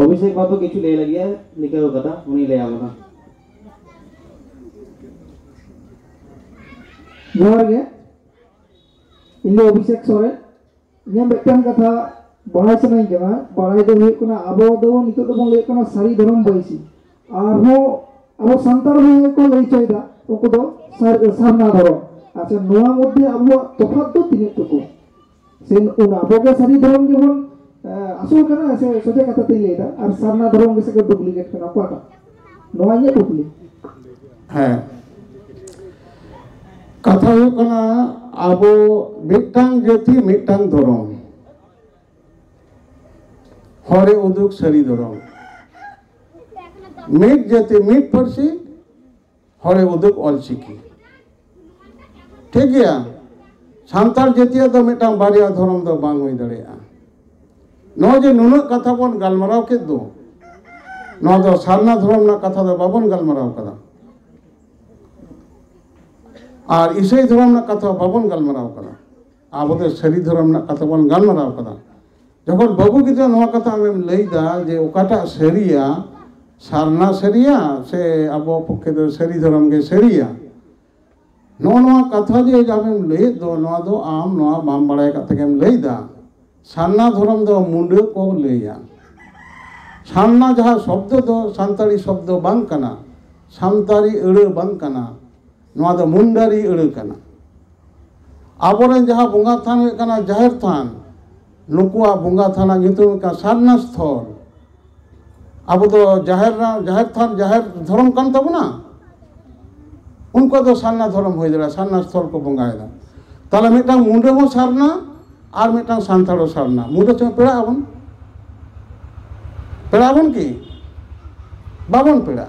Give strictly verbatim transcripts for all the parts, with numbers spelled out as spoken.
ᱚᱵᱷᱤᱥᱮᱠ ᱵᱟᱵᱩ ᱠᱤᱪᱷᱩ ᱞᱟᱹᱭ ᱞᱟᱹᱜᱤᱫ ᱮ ᱨᱤᱠᱟᱹ ᱟᱠᱟᱫᱟ, ᱩᱱᱤ ᱞᱟᱹᱭ ᱟᱵᱚᱱᱟ᱾ ᱡᱚᱦᱟᱨ ᱜᱮ᱾ ᱤᱧ ᱫᱚ ᱚᱵᱷᱤᱥᱮᱠ ᱥᱚᱨᱮᱱ᱾ ᱤᱧᱟᱹᱜ ᱢᱤᱫᱴᱟᱝ ᱠᱟᱛᱷᱟ ᱵᱟᱲᱟᱭ ᱥᱟᱱᱟᱧ ᱠᱟᱱᱟ᱾ ᱵᱟᱲᱟᱭ ᱫᱚ ᱦᱩᱭᱩᱜ ᱠᱟᱱᱟ, ᱟᱵᱚ ᱫᱚ ᱱᱤᱛᱚᱜ ᱫᱚᱵᱚᱱ ᱞᱟᱹᱭᱮᱫ ᱠᱟᱱᱟ ᱥᱟᱹᱨᱤ ᱫᱷᱚᱨᱚᱢ ᱵᱟᱹᱭᱥᱤ᱾ ᱟᱨᱦᱚᱸ ᱟᱵᱚ ᱥᱟᱱᱛᱟᱲ ᱵᱚᱭᱦᱟ ᱠᱚ ᱞᱟᱹᱭ ᱦᱚᱪᱚᱭᱮᱫᱟ, ᱩᱱᱠᱩ ᱫᱚ ᱥᱟᱨ-, ᱥᱟᱨᱱᱟ ᱫᱷᱚᱨᱚᱢ᱾ ᱟᱪᱪᱷᱟ, ᱱᱚᱣᱟ ᱢᱚᱫᱽᱫᱷᱮ ᱟᱵᱚᱣᱟᱜ ᱛᱚᱯᱷᱟᱛ ᱫᱚ ᱛᱤᱱᱟᱹᱜ ᱴᱩᱠᱩ? ᱥᱮ ᱟᱵᱚ ᱜᱮ ᱥᱟᱹᱨᱤ ᱫᱷᱚᱨᱚᱢ ᱜᱮᱵᱚᱱ, ᱮ, ᱟᱥᱚᱞ ᱠᱟᱱᱟ, ᱥᱮ ᱥᱚᱡᱷᱮ ᱠᱟᱛᱷᱟ ᱛᱤᱧ ᱞᱟᱹᱭ ᱮᱫᱟ, ᱟᱨ ᱥᱟᱨᱱᱟ ᱫᱷᱚᱨᱚᱢ ᱜᱮ ᱥᱮ ᱠᱚ ᱰᱩᱯᱞᱤᱠᱮᱴ ᱠᱟᱱᱟ, ᱚᱠᱟᱴᱟᱜ? ᱱᱚᱣᱟ ᱤᱧᱟᱹᱜ ᱠᱩᱠᱞᱤ᱾ ᱦᱮᱸ, ᱠᱟᱛᱷᱟ ᱦᱩᱭᱩᱜ ᱠᱟᱱᱟ, ᱟᱵᱚ ᱢᱤᱫᱴᱟᱝ ᱡᱟᱹᱛᱤ, ᱢᱤᱫᱴᱟᱝ ᱫᱷᱚᱨᱚᱢ, ᱦᱚᱨᱮ ᱩᱫᱩᱜ ᱥᱟᱹᱨᱤ ᱫᱷᱚᱨᱚᱢ, ᱢᱤᱫ ᱡᱟᱹᱛᱤ, ᱢᱤᱫ ᱯᱟᱹᱨᱥᱤ, ᱦᱚᱨᱮ ᱩᱫᱩᱜ ᱚᱞᱪᱤᱠᱤ᱾ ᱴᱷᱤᱠ ᱜᱮᱭᱟ, ᱥᱟᱱᱛᱟᱲ ᱡᱟᱹᱛᱤᱭᱟᱜ ᱫᱚ ᱢᱤᱫᱴᱟᱝ ᱵᱟᱨᱭᱟ ᱫᱷᱚᱨᱚᱢ ᱫᱚ ᱵᱟᱝ ᱦᱩᱭ ᱫᱟᱲᱮᱭᱟᱜᱼᱟ᱾ ᱱᱚᱜᱼᱚᱭ ᱡᱮ ᱱᱩᱱᱟᱹᱜ ᱠᱟᱛᱷᱟ ᱵᱚᱱ ᱜᱟᱞᱢᱟᱨᱟᱣ ᱠᱮᱫ ᱫᱚ, ᱱᱚᱣᱟ ᱫᱚ ᱥᱟᱨᱱᱟ ᱫᱷᱚᱨᱚᱢ ᱨᱮᱱᱟᱜ ᱠᱟᱛᱷᱟ ᱫᱚ ᱵᱟᱵᱚᱱ ᱜᱟᱞᱢᱟᱨᱟᱣ ᱠᱟᱫᱟ, ᱟᱨ ᱤᱥᱟᱹᱭ ᱫᱷᱚᱨᱚᱢ ᱨᱮᱱᱟᱜ ᱠᱟᱛᱷᱟ ᱵᱟᱵᱚᱱ ᱜᱟᱞᱢᱟᱨᱟᱣ ᱠᱟᱫᱟ᱾ ᱟᱵᱚ ᱫᱚ ᱥᱟᱹᱨᱤ ᱫᱷᱚᱨᱚᱢ ᱨᱮᱱᱟᱜ ᱠᱟᱛᱷᱟ ᱵᱚᱱ ᱜᱟᱞᱢᱟᱨᱟᱣ ᱠᱟᱫᱟ᱾ ᱡᱚᱠᱷᱚᱱ ᱵᱟᱹᱵᱩ ᱜᱤᱫᱽᱨᱟᱹ ᱱᱚᱣᱟ ᱠᱟᱛᱷᱟ ᱟᱢᱮᱢ ᱞᱟᱹᱭᱫᱟ ᱡᱮ ᱚᱠᱟᱴᱟᱜ ᱥᱟᱹᱨᱤᱭᱟ, ᱥᱟᱨᱱᱟ ᱥᱟᱹᱨᱤᱭᱟ ᱥᱮ ᱟᱵᱚ ᱯᱚᱠᱠᱷᱮ ᱫᱚ ᱥᱟᱹᱨᱤ ᱫᱷᱚᱨᱚᱢ ᱜᱮ ᱥᱟᱹᱨᱤᱭᱟ, ᱱᱚᱜᱼᱚ ᱱᱚᱣᱟ ᱠᱟᱛᱷᱟ ᱡᱮ ᱟᱢᱮᱢ ᱞᱟᱹᱭᱮᱫ ᱫᱚ, ᱱᱚᱣᱟ ᱫᱚ ᱟᱢ ᱱᱚᱣᱟ ᱵᱟᱢ ᱵᱟᱲᱟᱭ ᱠᱟᱜ ᱛᱮᱜᱮᱢ ᱞᱟᱹᱭᱫᱟ᱾ ᱥᱟᱨᱱᱟ ᱫᱷᱚᱨᱚᱢ ᱫᱚ ᱢᱩᱰᱟᱹ ᱠᱚ ᱞᱟᱹᱭᱟ᱾ ᱥᱟᱨᱱᱟ ᱡᱟᱦᱟᱸ ᱥᱚᱵᱫᱚ ᱫᱚ ᱥᱟᱱᱛᱟᱲᱤ ᱥᱚᱵᱫᱚ ᱵᱟᱝ ᱠᱟᱱᱟ, ᱥᱟᱱᱛᱟᱲᱤ ᱟᱹᱲᱟᱹ ᱵᱟᱝ ᱠᱟᱱᱟ, ᱱᱚᱣᱟ ᱫᱚ ᱢᱩᱱᱰᱟᱨᱤ ᱟᱹᱲᱟᱹ ᱠᱟᱱᱟ᱾ ᱟᱵᱚᱨᱮᱱ ᱡᱟᱦᱟᱸ ᱵᱚᱸᱜᱟ ᱛᱷᱟᱱ ᱦᱩᱭᱩᱜ ᱠᱟᱱᱟ ᱡᱟᱦᱮᱨ ᱛᱷᱟᱱ, ᱱᱩᱠᱩᱣᱟᱜ ᱵᱚᱸᱜᱟ ᱛᱷᱟᱱᱟᱜ ᱧᱩᱛᱩᱢ ᱦᱩᱭᱩᱜ ᱠᱟᱱᱟ ᱥᱟᱨᱱᱟ ᱥᱛᱷᱚᱞ᱾ ᱟᱵᱚ ᱫᱚ ᱡᱟᱦᱮᱨ, ᱡᱟᱦᱮᱨ ᱛᱷᱟᱱ, ᱡᱟᱦᱮᱨ ᱫᱷᱚᱨᱚᱢ ᱠᱟᱱ ᱛᱟᱵᱚᱱᱟ, ᱩᱱᱠᱩᱣᱟᱜ ᱫᱚ ᱥᱟᱨᱱᱟ ᱫᱷᱚᱨᱚᱢ ᱦᱩᱭ ᱫᱟᱲᱮᱭᱟᱜᱼᱟ, ᱥᱟᱨᱱᱟ ᱥᱛᱷᱚᱞ ᱠᱚ ᱵᱚᱸᱜᱟᱭᱮᱫᱟ᱾ ᱛᱟᱦᱚᱞᱮ ᱢᱤᱫᱴᱟᱝ ᱢᱩᱰᱟᱹ ᱦᱚᱸ ᱥᱟᱨᱱᱟ ᱟᱨ ᱢᱤᱫᱴᱟᱝ ᱥᱟᱱᱛᱟᱲ ᱦᱚᱸ ᱥᱟᱨᱱᱟ, ᱢᱩᱰᱟᱹ ᱥᱚᱸᱜᱮ ᱯᱮᱲᱟᱜ ᱟᱵᱚᱱ? ᱯᱮᱲᱟᱜ ᱟᱵᱚᱱ ᱠᱤ? ᱵᱟᱵᱚᱱ ᱯᱮᱲᱟᱜᱼᱟ᱾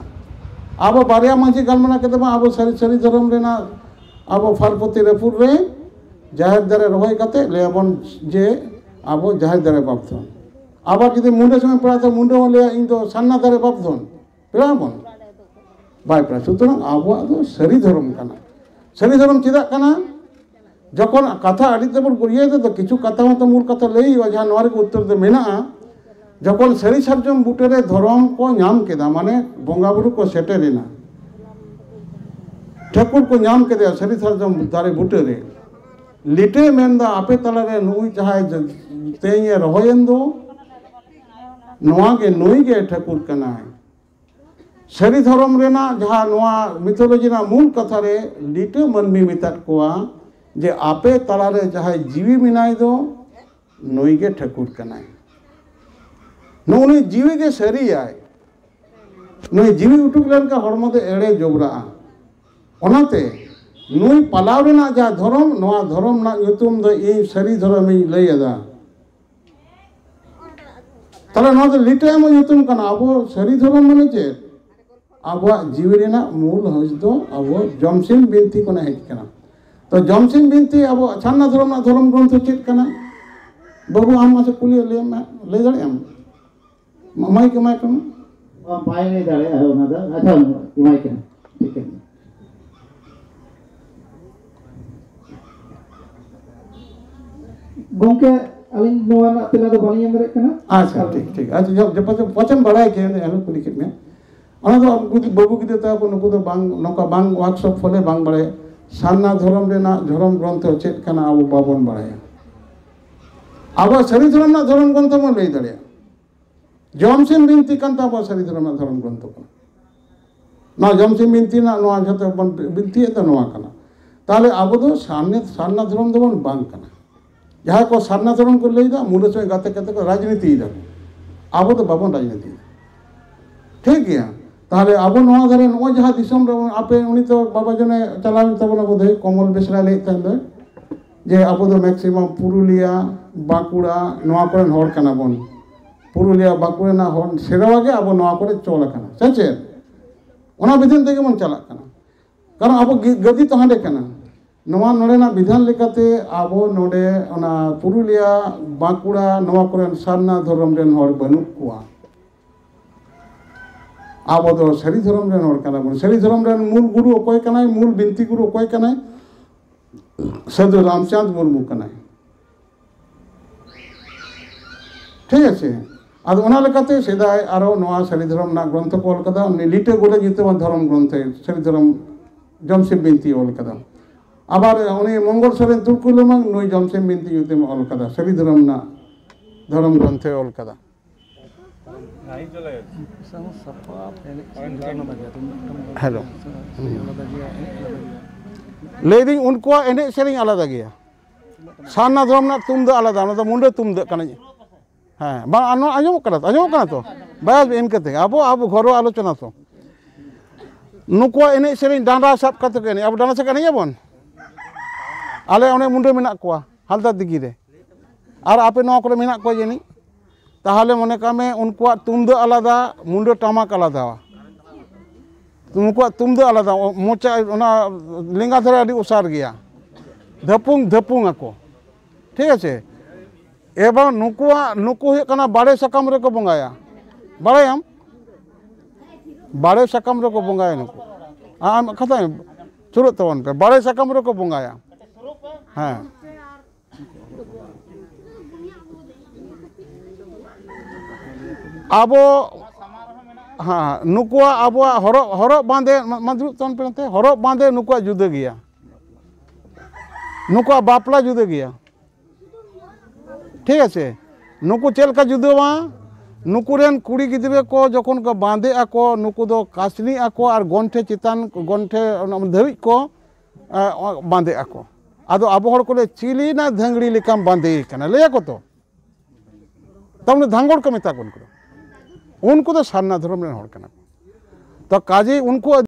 ᱟᱵᱚ ᱵᱟᱨᱭᱟ ᱢᱟᱹᱡᱷᱤ ᱜᱟᱞᱢᱟᱨᱟᱣ ᱠᱟᱛᱮ ᱢᱟ ᱟᱵᱚ ᱥᱟᱹᱨᱤ, ᱥᱟᱹᱨᱤ ᱫᱷᱚᱨᱚᱢ ᱨᱮᱱᱟᱜ ᱟᱵᱚ ᱯᱟᱨᱵᱚᱛᱤ ᱨᱟᱹᱯᱩᱫ ᱨᱮ ᱡᱟᱦᱮᱨ ᱫᱟᱨᱮ ᱨᱚᱦᱚᱭ ᱠᱟᱛᱮ ᱞᱟᱹᱭ ᱟᱵᱚᱱ ᱡᱮ ᱟᱵᱚ ᱡᱟᱦᱮᱨ ᱫᱟᱨᱮ ᱵᱟᱯ ᱫᱷᱚᱱ᱾ ᱟᱵᱟᱨ ᱡᱩᱫᱤ ᱢᱩᱰᱟᱹ ᱥᱚᱸᱜᱮ ᱯᱮᱲᱟ ᱛᱚ ᱢᱩᱰᱟᱹ ᱦᱚᱸ ᱞᱟᱹᱭᱟ ᱤᱧ ᱫᱚ ᱥᱟᱨᱱᱟ ᱫᱟᱨᱮ ᱵᱟᱯ ᱫᱷᱚᱱ᱾ ᱯᱮᱲᱟ ᱵᱚᱱ ᱵᱟᱭ ᱯᱮᱲᱟ᱾ ᱥᱩᱛᱚᱨᱟᱝ ᱟᱵᱚᱣᱟᱜ ᱫᱚ ᱥᱟᱹᱨᱤ ᱫᱷᱚᱨᱚᱢ ᱠᱟᱱᱟ᱾ ᱥᱟᱹᱨᱤ ᱫᱷᱚᱨᱚᱢ ᱪᱮᱫᱟᱜ ᱠᱟᱱᱟ? ᱡᱚᱠᱷᱚᱱ ᱠᱟᱛᱷᱟ ᱟᱹᱰᱤ ᱛᱮᱵᱚᱱ ᱤᱭᱟᱹᱭ ᱛᱮᱫᱚ ᱠᱤᱪᱷᱩ ᱠᱟᱛᱷᱟ ᱦᱚᱸᱛᱚ ᱢᱩᱞ ᱠᱟᱛᱷᱟ ᱞᱟᱹᱭ ᱦᱩᱭᱩᱜᱼᱟ, ᱡᱟᱦᱟᱸ ᱱᱚᱣᱟ ᱨᱮᱜᱮ ᱩᱛᱛᱚᱨ ᱫᱚ ᱢᱮᱱᱟᱜᱼᱟ᱾ ᱡᱚᱠᱷᱚᱱ ᱥᱟᱹᱨᱤ ᱥᱟᱨᱡᱚᱢ ᱵᱩᱴᱟᱹᱨᱮ ᱫᱷᱚᱨᱚᱢ ᱠᱚ ᱧᱟᱢ ᱠᱮᱫᱟ, ᱢᱟᱱᱮ ᱵᱚᱸᱜᱟ ᱵᱩᱨᱩ ᱠᱚ ᱥᱮᱴᱮᱨᱮᱱᱟ, ᱴᱷᱟᱹᱠᱩᱨ ᱠᱚ ᱧᱟᱢ ᱠᱮᱫᱮᱭᱟ ᱥᱟᱹᱨᱤ ᱥᱟᱨᱡᱚᱢ ᱫᱟᱨᱮ ᱵᱩᱴᱟᱹᱨᱮ, ᱞᱤᱴᱟᱹᱭ ᱢᱮᱱᱫᱟ, "ᱟᱯᱮ ᱛᱟᱞᱟᱨᱮ ᱱᱩᱭ ᱡᱟᱦᱟᱸᱭ ᱡᱚ-, ᱛᱮᱧᱮ ᱨᱚᱦᱚᱭᱮᱱ ᱫᱚ, ᱱᱚᱣᱟ ᱜᱮ, ᱱᱩᱭ ᱜᱮ ᱴᱷᱟᱹᱠᱩᱨ ᱠᱟᱱᱟᱭ᱾" ᱥᱟᱹᱨᱤ ᱫᱷᱚᱨᱚᱢ ᱨᱮᱱᱟᱜ ᱡᱟᱦᱟᱸ ᱱᱚᱣᱟ ᱢᱤᱛᱷᱳᱞᱚᱡᱤ ᱨᱮᱱᱟᱜ ᱢᱩᱞ ᱠᱟᱛᱷᱟ ᱨᱮ ᱞᱤᱴᱟᱹ ᱢᱟᱹᱱᱢᱤ ᱢᱮᱛᱟᱫ ᱠᱚᱣᱟ ᱡᱮ, "ᱟᱯᱮ ᱛᱟᱞᱟᱨᱮ ᱡᱟᱦᱟᱸᱭ ᱡᱤᱣᱤ ᱢᱮᱱᱟᱭ ᱫᱚ, ᱱᱩᱭ ᱜᱮ ᱴᱷᱟᱹᱠᱩᱨ ᱠᱟᱱᱟᱭ᱾ ᱱᱩᱜᱼᱩ ᱱᱩᱭ ᱡᱤᱣᱤ ᱜᱮ ᱥᱟᱹᱨᱤᱭᱟᱭ᱾ ᱱᱩᱭ ᱡᱤᱣᱤ ᱩᱴᱩᱠ ᱞᱮᱱᱠᱷᱟᱱ ᱦᱚᱲᱢᱚ ᱫᱚ ᱮᱲᱮ ᱡᱚᱵᱽᱨᱟᱜᱼᱟ᱾ ᱚᱱᱟᱛᱮ ᱱᱩᱭ ᱯᱟᱞᱟᱣ ᱨᱮᱱᱟᱜ ᱡᱟᱦᱟᱸ ᱫᱷᱚᱨᱚᱢ, ᱱᱚᱣᱟ ᱫᱷᱚᱨᱚᱢ ᱨᱮᱱᱟᱜ ᱧᱩᱛᱩᱢ ᱫᱚ ᱤᱧ ᱥᱟᱹᱨᱤ ᱫᱷᱚᱨᱚᱢᱤᱧ ᱞᱟᱹᱭ ᱮᱫᱟ᱾" ᱛᱟᱦᱞᱮ ᱱᱚᱣᱟ ᱫᱚ ᱞᱤᱴᱟᱹ ᱮᱢᱚᱜ ᱧᱩᱛᱩᱢ ᱠᱟᱱᱟ᱾ ᱟᱵᱚ ᱥᱟᱹᱨᱤ ᱫᱷᱚᱨᱚᱢ ᱢᱟᱱᱮ ᱪᱮᱫ? ᱟᱵᱚᱣᱟᱜ ᱡᱤᱣᱤ ᱨᱮᱱᱟᱜ ᱢᱩᱞ ᱦᱚᱸᱥ ᱫᱚ ᱟᱵᱚ ᱡᱚᱢᱥᱤᱢ ᱵᱤᱱᱛᱤ ᱠᱷᱚᱱᱟᱜ ᱦᱮᱡ ᱠᱟᱱᱟ᱾ ᱛᱚ, ᱡᱚᱢᱥᱤᱢ ᱵᱤᱱᱛᱤ ᱟᱵᱚ ᱥᱟᱨᱱᱟ ᱫᱷᱚᱨᱚᱢ ᱨᱮᱱᱟᱜ ᱫᱷᱚᱨᱚᱢ ᱜᱨᱚᱱᱛᱷᱚ ᱪᱮᱫ ᱠᱟᱱᱟ? ᱵᱟᱹᱵᱩ, ᱟᱢ ᱢᱟᱥᱮ ᱠᱩᱞᱤ ᱞᱟᱹᱭ ᱢᱮ, ᱞᱟᱹᱭ ᱫᱟᱲᱮᱭᱟᱜ ᱟᱢ? ᱢᱟ-, ᱢᱟᱭᱤᱠ ᱮᱢᱟᱭ ᱠᱟᱱᱟ᱾ ᱵᱟᱭ ᱞᱟᱹᱭ ᱫᱟᱲᱮᱭᱟᱜᱼᱟ ᱚᱱᱟ ᱫᱚ᱾ ᱟᱪᱪᱷᱟ, ᱮᱢᱟᱭ ᱠᱟᱱᱟ᱾ ᱴᱷᱤᱠ ᱟᱪᱷᱮ᱾ ᱜᱚᱝᱠᱮ, ᱟᱹᱞᱤᱧ ᱱᱚᱣᱟ ᱨᱮᱱᱟᱜ ᱛᱮᱞᱟ ᱫᱚ ᱵᱟᱹᱞᱤᱧ ᱮᱢ ᱫᱟᱲᱮᱭᱟᱜ ᱠᱟᱱᱟ᱾ ᱟᱪᱪᱷᱟ, ᱴᱷᱤᱠ, ᱴᱷᱤᱠ᱾ ᱟᱪᱪᱷᱟ, ᱡᱚ-, ᱡᱚ-, ᱯᱟᱪᱮᱢ, ᱯᱟᱪᱮᱢ ᱵᱟᱲᱟᱭ ᱜᱮᱭᱟ, ᱮᱱᱦᱚᱸ ᱠᱩᱞᱤ ᱠᱮᱫ ᱢᱮᱭᱟ᱾ ᱚᱱᱟ ᱫᱚ ᱟᱵᱚ ᱡᱩᱫᱤ ᱵᱟᱹᱵᱩ ᱜᱤᱫᱽᱨᱟᱹ ᱛᱟᱠᱚ, ᱱᱩᱠᱩ ᱫᱚ ᱵᱟᱝ, ᱱᱚᱝᱠᱟ ᱵᱟᱝ workshop ᱯᱷᱚᱞᱮ ᱵᱟᱝ ᱵᱟᱲᱟᱭᱟ᱾ ᱥᱟᱨᱱᱟ ᱫᱷᱚᱨᱚᱢ ᱨᱮᱱᱟᱜ ᱫᱷᱚᱨᱚᱢ ᱜᱨᱚᱱᱛᱷᱚ ᱪᱮᱫ ᱠᱟᱱᱟ ᱟᱵᱚ ᱵᱟᱵᱚᱱ ᱵᱟᱲᱟᱭᱟ᱾ ᱟᱵᱚ ᱥᱟᱹᱨᱤ ᱫᱷᱚᱨᱚᱢ ᱨᱮᱱᱟᱜ ᱫᱷᱚᱨᱚᱢ ᱜᱨᱚᱱᱛᱷᱚ ᱵᱚᱱ ᱞᱟᱹᱭ ᱫᱟᱲᱮᱭᱟᱜᱼᱟ᱾ ᱡᱚᱢᱥᱤᱢ ᱵᱤᱱᱛᱤ ᱠᱟᱱ ᱛᱟᱵᱚᱱᱟ, ᱥᱟᱹᱨᱤ ᱫᱷᱚᱨᱚᱢ ᱨᱮᱱᱟᱜ ᱫᱷᱚᱨᱚᱢ ᱜᱨᱚᱱᱛᱷᱚ ᱠᱟᱱᱟ᱾ ᱱᱚᱣᱟ ᱡᱚᱢᱥᱤᱢ ᱵᱤᱱᱛᱤ ᱨᱮᱱᱟᱜ ᱱᱚᱣᱟ ᱡᱷᱚᱛᱚ ᱵᱚᱱ ᱵᱤᱱᱛᱤᱭᱮᱫ ᱫᱚ ᱱᱚᱣᱟ ᱠᱟᱱᱟ᱾ ᱛᱟᱦᱞᱮ ᱟᱵᱚ ᱫᱚ ᱥᱟᱨᱱᱟ, ᱥᱟᱨᱱᱟ ᱫᱷᱚᱨᱚᱢ ᱫᱚᱵᱚᱱ ᱵᱟᱝ ᱠᱟᱱᱟ᱾ ᱡᱟᱦᱟᱸᱭ ᱠᱚ ᱥᱟᱨᱱᱟ ᱫᱷᱚᱨᱚᱢ ᱠᱚ ᱞᱟᱹᱭᱫᱟ, ᱢᱩᱞᱟᱹ ᱥᱚᱸᱜᱮ ᱜᱟᱛᱮ ᱠᱟᱛᱮ ᱠᱚ ᱨᱟᱡᱽᱱᱤᱛᱤᱭᱮᱫᱟ ᱠᱚ᱾ ᱟᱵᱚ ᱫᱚ ᱵᱟᱵᱚᱱ ᱨᱟᱡᱽᱱᱤᱛᱤᱭᱮᱫᱟ᱾ ᱴᱷᱤᱠ ᱜᱮᱭᱟ᱾ ᱛᱟᱦᱞᱮ ᱟᱵᱚ ᱱᱚᱣᱟ ᱫᱷᱟᱨᱮ ᱱᱚᱜᱼᱚᱭ ᱡᱟᱦᱟᱸ ᱫᱤᱥᱚᱢ ᱨᱮᱵᱚᱱ, ᱟᱯᱮ ᱩᱱᱤ ᱛᱚ ᱵᱟᱵᱟ ᱡᱚᱱᱮ ᱪᱟᱞᱟᱣᱮᱱ ᱛᱟᱵᱚᱱᱟ ᱵᱳᱫᱷᱚᱭ, ᱠᱚᱢᱚᱞ ᱵᱮᱥᱨᱟ ᱞᱟᱹᱭᱮᱫ ᱛᱟᱦᱮᱸ ᱫᱚ, ᱡᱮ ᱟᱵᱚ ᱫᱚ maximum ᱯᱩᱨᱩᱞᱤᱭᱟ, ᱵᱟᱸᱠᱩᱲᱟ, ᱱᱚᱣᱟ ᱠᱚᱨᱮᱱ ᱦᱚᱲ ᱠᱟᱱᱟ ᱵᱚᱱ᱾ ᱯᱩᱨᱩᱞᱤᱭᱟ, ᱵᱟᱸᱠᱩᱲᱟ ᱨᱮᱱᱟᱜ ᱦᱚᱲ ᱥᱮᱨᱣᱟ ᱜᱮ ᱟᱵᱚ ᱱᱚᱣᱟ ᱠᱚᱨᱮ ᱪᱚᱞ ᱟᱠᱟᱱᱟ, ᱥᱮ ᱪᱮᱫ? ᱚᱱᱟ ᱵᱤᱫᱷᱟᱹᱱ ᱛᱮᱜᱮ ᱵᱚᱱ ᱪᱟᱞᱟᱜ ᱠᱟᱱᱟ, ᱠᱟᱨᱚᱱ ᱟᱵᱚ ᱜᱤ-, ᱜᱟᱹᱫᱤ ᱛᱚ ᱦᱟᱸᱰᱮ ᱠᱟᱱᱟ᱾ ᱱᱚᱣᱟ ᱱᱚᱰᱮᱱᱟᱜ ᱵᱤᱫᱷᱟᱱ ᱞᱮᱠᱟᱛᱮ ᱟᱵᱚ ᱱᱚᱰᱮ ᱚᱱᱟ ᱯᱩᱨᱩᱞᱤᱭᱟ, ᱵᱟᱸᱠᱩᱲᱟ, ᱱᱚᱣᱟ ᱠᱚᱨᱮᱱ ᱥᱟᱨᱱᱟ ᱫᱷᱚᱨᱚᱢ ᱨᱮᱱ ᱦᱚᱲ ᱵᱟᱹᱱᱩᱜ ᱠᱚᱣᱟ᱾ ᱟᱵᱚ ᱫᱚ ᱥᱟᱹᱨᱤ ᱫᱷᱚᱨᱚᱢ ᱨᱮᱱ ᱦᱚᱲ ᱠᱟᱱᱟ ᱵᱚᱱ᱾ ᱥᱟᱹᱨᱤ ᱫᱷᱚᱨᱚᱢ ᱨᱮᱱ ᱢᱩᱞ ᱜᱩᱨᱩ ᱚᱠᱚᱭ ᱠᱟᱱᱟᱭ? ᱢᱩᱞ ᱵᱤᱱᱛᱤ ᱜᱩᱨᱩ ᱚᱠᱚᱭ ᱠᱟᱱᱟᱭ? ᱥᱟᱹᱫᱷᱩ ᱨᱟᱢᱪᱟᱸᱫᱽ ᱢᱩᱨᱢᱩ ᱠᱟᱱᱟᱭ᱾ ᱴᱷᱤᱠ ᱟᱪᱷᱮ? ᱟᱫᱚ ᱚᱱᱟ ᱞᱮᱠᱟᱛᱮ ᱥᱮᱫᱟᱭ ᱟᱨᱚ ᱱᱚᱣᱟ ᱥᱟᱹᱨᱤ ᱫᱷᱚᱨᱚᱢ ᱨᱮᱱᱟᱜ ᱜᱨᱚᱱᱛᱷᱚ ᱠᱚ ᱚᱞ ᱠᱟᱫᱟ, ᱩᱱᱤ ᱞᱤᱴᱟᱹ ᱜᱚᱰᱮᱛ ᱧᱩᱛᱩᱢᱟᱱ ᱫᱷᱚᱨᱚᱢ ᱜᱨᱚᱱᱛᱷᱮ ᱥᱟᱹᱨᱤ ᱫᱷᱚᱨᱚᱢ ᱡᱚᱢᱥᱤᱢ ᱵᱤᱱᱛᱤ ᱚᱞ ᱠᱟᱫᱟ᱾ ᱟᱵᱟᱨ ᱩᱱᱤ ᱢᱚᱝᱜᱚᱞ ᱥᱚᱨᱮᱱ ᱛᱩᱨᱠᱩᱞᱟᱹᱢᱟᱝ ᱱᱩᱭ ᱡᱚᱢᱥᱤᱢ ᱵᱤᱱᱛᱤ ᱧᱩᱛᱩᱢ ᱚᱞ ᱠᱟᱫᱟ, ᱥᱟᱹᱨᱤ ᱫᱷᱚᱨᱚᱢ ᱨᱮᱱᱟᱜ ᱫᱷᱚᱨᱚᱢ ᱜᱨᱚᱱᱛᱷᱮ ᱚᱞ ᱠᱟᱫᱟ᱾ ᱦᱮᱞᱳ᱾ ᱞᱟᱹᱭᱫᱟᱹᱧ ᱩᱱᱠᱩᱣᱟᱜ ᱮᱱᱮᱡ ᱥᱮᱨᱮᱧ ᱟᱞᱟᱫᱟ ᱜᱮᱭᱟ᱾ ᱥᱟᱨᱱᱟ ᱫᱷᱚᱨᱚᱢ ᱨᱮᱱᱟᱜ ᱛᱩᱢᱫᱟᱜ ᱟᱞᱟᱫᱟ, ᱚᱱᱟ ᱫᱚ ᱢᱩᱱᱰᱟᱹ ᱛᱩᱢᱫᱟᱜ ᱠᱟᱱᱟ᱾ ᱦᱮᱸ, ᱵᱟᱝ, ᱟᱨ ᱱᱚᱣᱟ ᱟᱸᱡᱚᱢᱚᱜ ᱠᱟᱱᱟ ᱛᱚ? ᱟᱸᱡᱚᱢᱚᱜ ᱠᱟᱱᱟ ᱛᱚ? ᱵᱟᱥ, ᱤᱱᱠᱟᱹ ᱛᱮᱜᱮ ᱟᱵᱚ, ᱟᱵᱚ ᱜᱷᱚᱨᱚ ᱟᱞᱳᱪᱚᱱᱟ ᱛᱚ᱾ ᱱᱩᱠᱩᱣᱟᱜ ᱮᱱᱮᱡ ᱥᱮᱨᱮᱧ ᱰᱟᱸᱰᱟ ᱥᱟᱵ ᱠᱟᱛᱮ ᱠᱚ ᱮᱱᱮᱡ, ᱟᱵᱚ ᱰᱟᱸᱰᱟ ᱥᱟᱵ ᱠᱟᱛᱮ ᱮᱱᱮᱡ ᱟᱵᱚᱱ? ᱟᱞᱮ ᱚᱸᱰᱮ ᱢᱩᱱᱰᱟᱹ ᱢᱮᱱᱟᱜ ᱠᱚᱣᱟ ᱦᱟᱞᱫᱟ ᱫᱤᱜᱷᱤ ᱨᱮ, ᱟᱨ ᱟᱯᱮ ᱱᱚᱣᱟ ᱠᱚᱨᱮ ᱢᱮᱱᱟᱜ ᱠᱚᱣᱟ ᱡᱟᱹᱱᱤᱡ᱾ ᱛᱟᱦᱚᱞᱮ ᱢᱚᱱᱮ ᱠᱟᱜ ᱢᱮ ᱩᱱᱠᱩᱣᱟᱜ ᱛᱩᱢᱫᱟᱹᱜ ᱟᱞᱟᱫᱟ, ᱢᱩᱱᱰᱟᱹ ᱴᱟᱢᱟᱠ ᱟᱞᱟᱫᱟ, ᱩᱱᱠᱩᱣᱟᱜ ᱛᱩᱢᱫᱟᱹᱜ ᱟᱞᱟᱫᱟ, ᱢᱚᱪᱟ ᱚᱱᱟ ᱞᱮᱸᱜᱟ ᱫᱷᱟᱨᱮ ᱟᱹᱰᱤ ᱚᱥᱟᱨ ᱜᱮᱭᱟ, ᱫᱷᱟᱹᱯᱩᱝ ᱫᱷᱟᱹᱯᱩᱝ ᱟᱠᱚ, ᱴᱷᱤᱠ ᱟᱪᱷᱮ᱾ ᱮᱵᱚᱝ ᱱᱩᱠᱩᱣᱟᱜ, ᱱᱩᱠᱩ ᱦᱩᱭᱩᱜ ᱠᱟᱱᱟ ᱵᱟᱲᱮ ᱥᱟᱠᱟᱢ ᱨᱮᱠᱚ ᱵᱚᱸᱜᱟᱭᱟ, ᱵᱟᱲᱟᱭᱟᱢ? ᱵᱟᱲᱮ ᱥᱟᱠᱟᱢ ᱨᱮᱠᱚ ᱵᱚᱸᱜᱟᱭᱟ ᱱᱩᱠᱩ᱾ ᱟᱢ ᱠᱟᱛᱷᱟ ᱥᱩᱨᱩᱜ ᱛᱟᱵᱚᱱ ᱯᱮ, ᱵᱟᱲᱮ ᱥᱟᱠᱟᱢ ᱨᱮᱠᱚ ᱵᱚᱸᱜᱟᱭᱟ᱾ ᱦᱮᱸ, ᱟᱵᱚ, ᱦᱮᱸ, ᱱᱩᱠᱩᱣᱟᱜ ᱟᱵᱚᱣᱟᱜ ᱦᱚᱨᱚᱜ, ᱦᱚᱨᱚᱜ ᱵᱟᱸᱫᱮ, ᱢᱟ, ᱢᱟ ᱫᱩᱲᱩᱵ ᱛᱟᱵᱚᱱ ᱯᱮ ᱱᱚᱛᱮ, ᱦᱚᱨᱚᱜ ᱵᱟᱸᱫᱮ ᱱᱩᱠᱩᱣᱟᱜ ᱡᱩᱫᱟᱹ ᱜᱮᱭᱟ, ᱱᱩᱠᱩᱣᱟᱜ ᱵᱟᱯᱞᱟ ᱡᱩᱫᱟᱹ ᱜᱮᱭᱟ, ᱴᱷᱤᱠ ᱟᱪᱷᱮ᱾ ᱱᱩᱠᱩ ᱪᱮᱫ ᱞᱮᱠᱟ ᱡᱩᱫᱟᱹᱣᱟ? ᱱᱩᱠᱩ ᱨᱮᱱ ᱠᱩᱲᱤ ᱜᱤᱫᱽᱨᱟᱹ ᱠᱚ ᱡᱚᱠᱷᱚᱱ ᱠᱚ ᱵᱟᱸᱫᱮᱜ ᱟᱠᱚ, ᱱᱩᱠᱩ ᱫᱚ ᱠᱟᱥᱱᱤ ᱟᱠᱚ ᱟᱨ ᱜᱚᱱᱴᱷᱮ ᱪᱮᱛᱟᱱ, ᱜᱚᱱᱴᱷᱮ ᱚᱱᱟ ᱫᱷᱟᱹᱵᱤᱡ ᱠᱚ, ᱮ, ᱵᱟᱸᱫᱮᱜ ᱟᱠᱚ᱾ ᱟᱫᱚ ᱟᱵᱚ ᱦᱚᱲ ᱠᱚ ᱞᱟᱹᱭᱟ, "ᱪᱤᱞᱤ ᱱᱟ ᱫᱷᱟᱹᱝᱲᱤ ᱞᱮᱠᱟᱢ ᱵᱟᱸᱫᱮ ᱠᱟᱱᱟ?" ᱞᱟᱹᱭ ᱟᱠᱚ ᱛᱚ᱾ ᱛᱟᱨ ᱢᱟᱱᱮ ᱫᱷᱟᱝᱜᱚᱲ ᱠᱚ ᱢᱮᱛᱟ ᱠᱚᱣᱟ ᱩᱱᱠᱩ ᱫᱚ᱾ ᱩᱱᱠᱩ ᱫᱚ ᱥᱟᱨᱱᱟ ᱫᱷᱚᱨᱚᱢ ᱨᱮᱱ ᱦᱚᱲ ᱠᱟᱱᱟ ᱠᱚ᱾ ᱛᱚ ᱠᱟᱡᱮ ᱩᱱᱠᱩᱣᱟᱜ